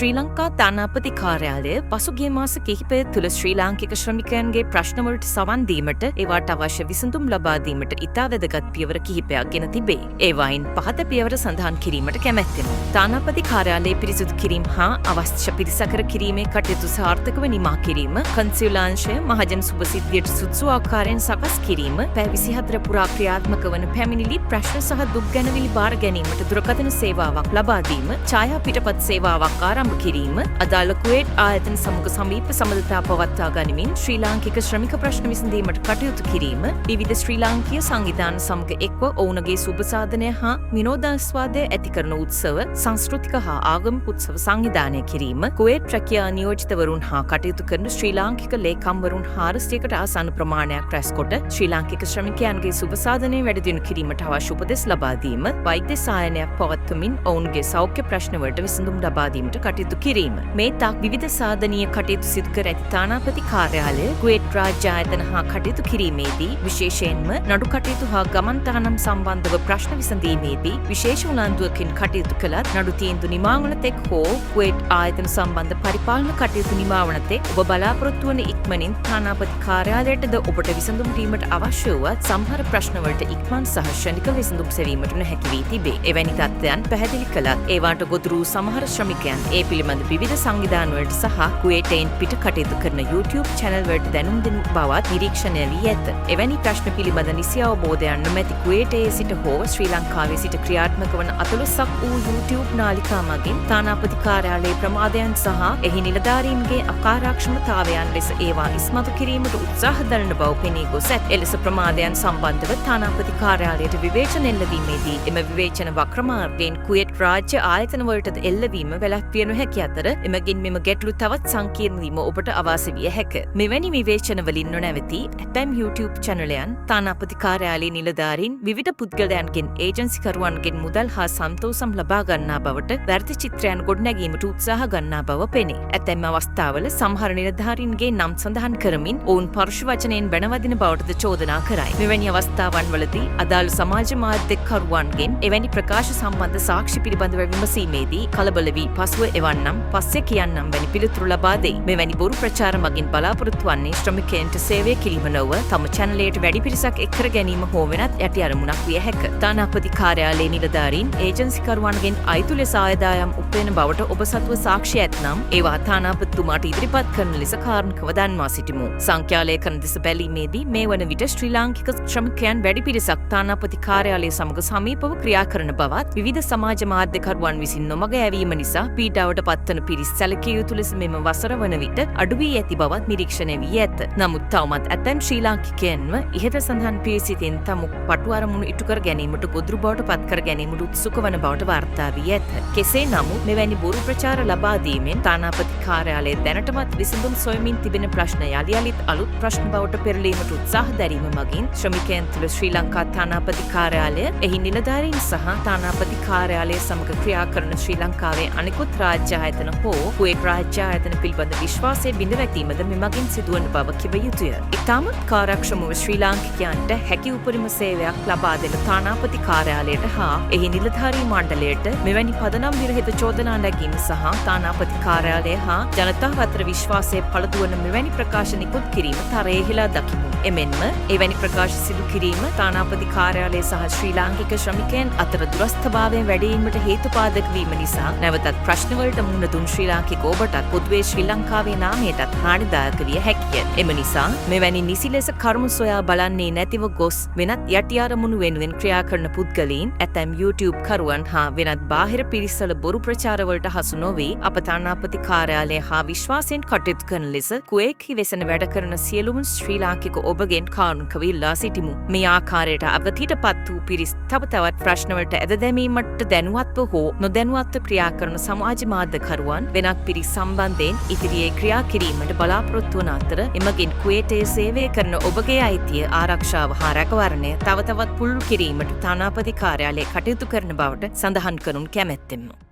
ශ්‍රී ලංකා තානාපති කාර්යාලය පසුගිය මාස කිහිපය තුළ ශ්‍රී ලාංකික ශ්‍රමිකයන්ගේ ප්‍රශ්නවලට සවන් දීමට, ඒවාට අවශ්‍ය විසඳුම් ලබා දීමට ඉතා වැදගත් පියවර කිහිපයක් ගෙන තිබේ. ඒවායින් පහත පියවර සඳහන් කිරීමට කැමැත්තෙමු. තානාපති කාර්යාලය පිරිසිදු කිරීම හා අවශ්‍ය පිරිසකර කිරීමේ කටයුතු සාර්ථකව නිමා කිරීම, කන්සියුලාංශය මහජන සුභසිද්ධියට සුදුසු ආකාරයෙන් සකස් කිරීම, පැය 24 පුරා ක්‍රියාත්මක වන පැමිණිලි, ප්‍රශ්න සහ දුක් ගැනවිලි බාර ගැනීමට දුරකථන සේවාවක් ලබා දීම, ඡායා පිටපත් සේවාවක් ආරම්භ කිරීම, අදාළ කුවේට් ආයතන සමග සමීප සබඳතා පවත්වා ගනිමින් ශ්‍රී ලාංකික ශ්‍රමික ප්‍රශ්න විසඳීමට කටයුතු කිරීම, විවිධ ශ්‍රී ලාංකීය සංවිධාන සමග එක්ව ඔවුන්ගේ සුබ සාධනය හා විනෝදාස්වාදය ඇති කරන උත්සව, සංස්කෘතික හා ආගමික උත්සව සංවිධානය කිරීම, කුවේට් රැකියා නියෝජිතවරුන් හා කටයුතු කරන ශ්‍රී ලාංකික ලේකම්වරුන් 400කට ආසන්න ප්‍රමාණයක් රැස්කොට ශ්‍රී ලාංකික ශ්‍රමිකයන්ගේ සුබ සාධනය වැඩි දියුණු කිරීමට අවශ්‍ය උපදෙස් ලබා දීම, වෛද්‍ය සායනයක් පවත්වමින් ඔවුන්ගේ සෞඛ්‍ය ප්‍රශ්නවලට විසඳුම් ලබා දීමට කටයුතු කිරීම. මේ තාක් විවිධ සාධනීය කටයුතු සිදු කර ඇති තානාපති කාර්යාලය කුවේට් රාජ්‍ය ආයතන හා කටයුතු කිරීමේදී, විශේෂයෙන්ම නඩු කටයුතු හා ගමන් තහනම් සම්බන්ධව ප්‍රශ්න විසඳීමේදී විශේෂ උනන්දුවකින් කටයුතු කළත්, නඩු තීන්දුව නිමා වන තෙක් හෝ කුවේට් ආයතන සම්බන්ධ පරිපාලන කටයුතු නිමා වන තෙක් ඔබ බලාපොරොත්තු වන ඉක්මනින් තානාපති කාර්යාලයටද ඔබට විසඳුම් දීමට අවශ්‍ය වුවත්, සමහර ප්‍රශ්නවලට ඉක්මන් සහ ක්ෂණික විසඳුම් සෙවීමට නොහැකි වී තිබේ. එවැනි තත්ත්වයන් පැහැදිලි කළත්, ඒවාට ගොදුරු වූ සමහර ශ්‍රමිකයන් ඒ පිළිබඳ විවිධ සංවිධාන වලට සහ කුවේටයෙන් පිට කටයුතු කරන YouTube channel වලට දැනුම් දෙන බවත් නිරීක්ෂණය වී ඇත. එවැනි ප්‍රශ්න පිළිබඳ නිසි අවබෝධයක් නොමැති කුවේටයේ සිට හෝ ශ්‍රී ලංකාවේ සිට ක්‍රියාත්මක වන අතලොස්සක් වූ YouTube නාලිකා මගින් තානාපති කාර්යාලයේ ප්‍රමාදයන් සහ එහි නිලධාරීන්ගේ අකාර්යක්ෂමතාවයන් ලෙස ඒවා ඉස්මතු කිරීමට උත්සාහ දරන බව පෙනී ගොස් ඇත. එලෙස ප්‍රමාදයන් සම්බන්ධව තානාපති කාර්යාලයට විවේචන එල්ලවීමේදී එම විවේචන වක්‍ර මාර්ගයෙන් කුවේට් රාජ්‍ය ආයතන වලටද එල්ලවීම වැළැක්විය නොහැකි අතර, එමගින් මෙම ගැටලු තවත් සංකීර්ණ වීම ඔබට අවාසි විය හැක. මෙවැනි විවේචන වලින් නොනැවතී ඇතැම් YouTube චැනලයන් තානාපති කාර්යාලයේ නිලධාරීන් විවිධ පුද්ගලයන්ගෙන්, ඒජන්සිකරුවන්ගෙන් මුදල් හා සන්තෝසම් ලබා ගන්නා බවට වැරදි චිත්‍රයන් ගොඩනැගීමට උත්සාහ ගන්නා බව පෙනේ. ඇතැම් අවස්ථාවල සමහර නිලධාරීන්ගේ නම් සඳහන් කරමින් ඔවුන් පරුෂ වචනයෙන් බැනවදින බවටද චෝදනා කරයි. මෙවැනි අවස්ථාවන් වලදී අදාළ සමාජ මාධ්‍යකරුවන්ගෙන් එවැනි ප්‍රකාශ සම්බන්ධ සාක්ෂි පිළිබඳව විමසීමේදී කලබල වී පසුව එවන්නම්, පස්සේ කියන්නම් වැනි පිළිතුරු ලබා දෙයි. මෙවැනි බොරු ප්‍රචාර මගින් බලාපොරොත්තු වන්නේ ශ්‍රමිකයන්ට සේවය කිරීම නොව තම චැනලයට වැඩි පිරිසක් එක් කර ගැනීම හෝ වෙනත් යටි අරමුණක් විය හැක. තානාපති කාර්යාලයේ නිලධාරීන් ඒජන්සිකරුවන්ගෙන් අයුතු ලෙස ආදායම් උපයන බවට ඔබ සතුව සාක්ෂි ඇත්නම්, ඒවා තානාපතිතුමාට ඉදිරිපත් කරන ලෙස කාරුණිකව දන්වා සිටිමු. සංඛ්‍යාලේඛන දෙස බැලීමේදී මේ වන විට ශ්‍රී ලාංකික ශ්‍රමිකයන් වැඩි පිරිසක් තානාපති කාර්යාලය සමග සමීපව ක්‍රියා කරන බවත්, විවිධ සමාජ මාධ්‍යකරුවන් විසින් නොමග යැවීම නිසා පීඩාවට පත්වන පිරිස් සැලකිය යුතු ලෙස මෙම වසර වන විට අඩු වී ඇති බවත් නිරීක්ෂණය වී ඇත. නමුත් තවමත් ඇතැම් ශ්‍රී ලාංකිකයන්ව ඉහත සඳහන් පිරිසින් තම පටු අරමුණු ඉටු කර ගැනීමට ගොදුරු බවට පත් කර ගැනීමට උත්සුක වන බවට වාර්තා වී ඇත. කෙසේ නමුත් මෙවැනි බොරු ප්‍රචාර ලබා දීමෙන් තානාපති කාර්යාලය දැනටමත් විසඳුම් සොයමින් තිබෙන ප්‍රශ්න යලි යලිත් අලුත් ප්‍රශ්න බවට පෙරලීමට උත්සාහ දැරීම මගින් ශ්‍රමිකයන් තුළ ශ්‍රී ලංකා තානාපති කාර්යාලය, එහි නිලධාරීන් සහ තානාපති කාර්යාලය සමග ක්‍රියා කරන ශ්‍රී ලංකාවේ අනෙකුත් රාජ්‍ය ආයතන හෝ කුවේට් රාජ්‍ය ආයතන පිළිබඳ විශ්වාසය බිඳ වැටීමද මෙමගින් සිදුවන බව කිව යුතුය. ඉතාමත් කාර්යක්ෂමව ශ්‍රී ලාංකිකයන්ට හැකි උපරිම සේවයක් ලබා දෙන තානාපති කාර්යාලයට හා එහි නිලධාරී මණ්ඩලයට මෙවැනි පදනම් විරහිත චෝදනා නැගීම සහ තානාපති කාර්යාලය හා ජනතාව අතර විශ්වාසය පළදුවන මෙවැනි ප්‍රකාශ නිකුත් කිරීම තරයේ හෙලා දකිමු. එමෙන්ම එවැනි ප්‍රකාශ සිදු කිරීම තානාපති කාර්යාලය සහ ශ්‍රී ලාංකික ශ්‍රමිකයන් අතර දුරස්ථභාවය වැඩිවීමට හේතුපාදක වීම නිසා නැවතත් ප්‍රශ්නවලට මුහුණ දුන් ශ්‍රී ලාංකික ඔබටත් පොදුවේ ශ්‍රී ලංකාවේ නාමයටත් හානිදායක විය හැකිය. එම නිසා මෙවැනි නිසි ලෙස කරුණු සොයා බලන්නේ නැතිව ගොස් වෙනත් යටි අරමුණු වෙනුවෙන් ක්‍රියා කරන පුද්ගලයින්, ඇතැම් YouTube කරුවන් හා වෙනත් බාහිර පිරිස්වල බොරු ප්‍රචාරවලට හසු නොවී අප තානාපති කාර්යාලය හා විශ්වාසයෙන් කටයුතු කරන ලෙස කුවේට්හි වෙසෙන වැඩ කරන සියලුම ශ්‍රී ලාංකික ඔබගෙන් කාරුණිකව ඉල්ලා සිටිමු. මේ ආකාරයට අවධියට පත් වූ පිරිස් තව තවත් ප්‍රශ්නවලට ඇද දැමීමට දැනුවත්ව හෝ නොදැනුවත්ව ක්‍රියා කරන සමාජ මාධ්‍යකරුවන්, වෙනත් පිරිස් සම්බන්ධයෙන් ඉදිරියේ ක්‍රියා කිරීමට බලාපොරොත්තු වන අතර, එමගින් කුවේටයේ සේවය කරන ඔබගේ අයිතිය, ආරක්ෂාව හා රැකවරණය තව තවත් පුළුල් කිරීමට තානාපති කාර්යාලය කටයුතු කරන බවට සඳහන් කරනු කැමැත්තෙමු.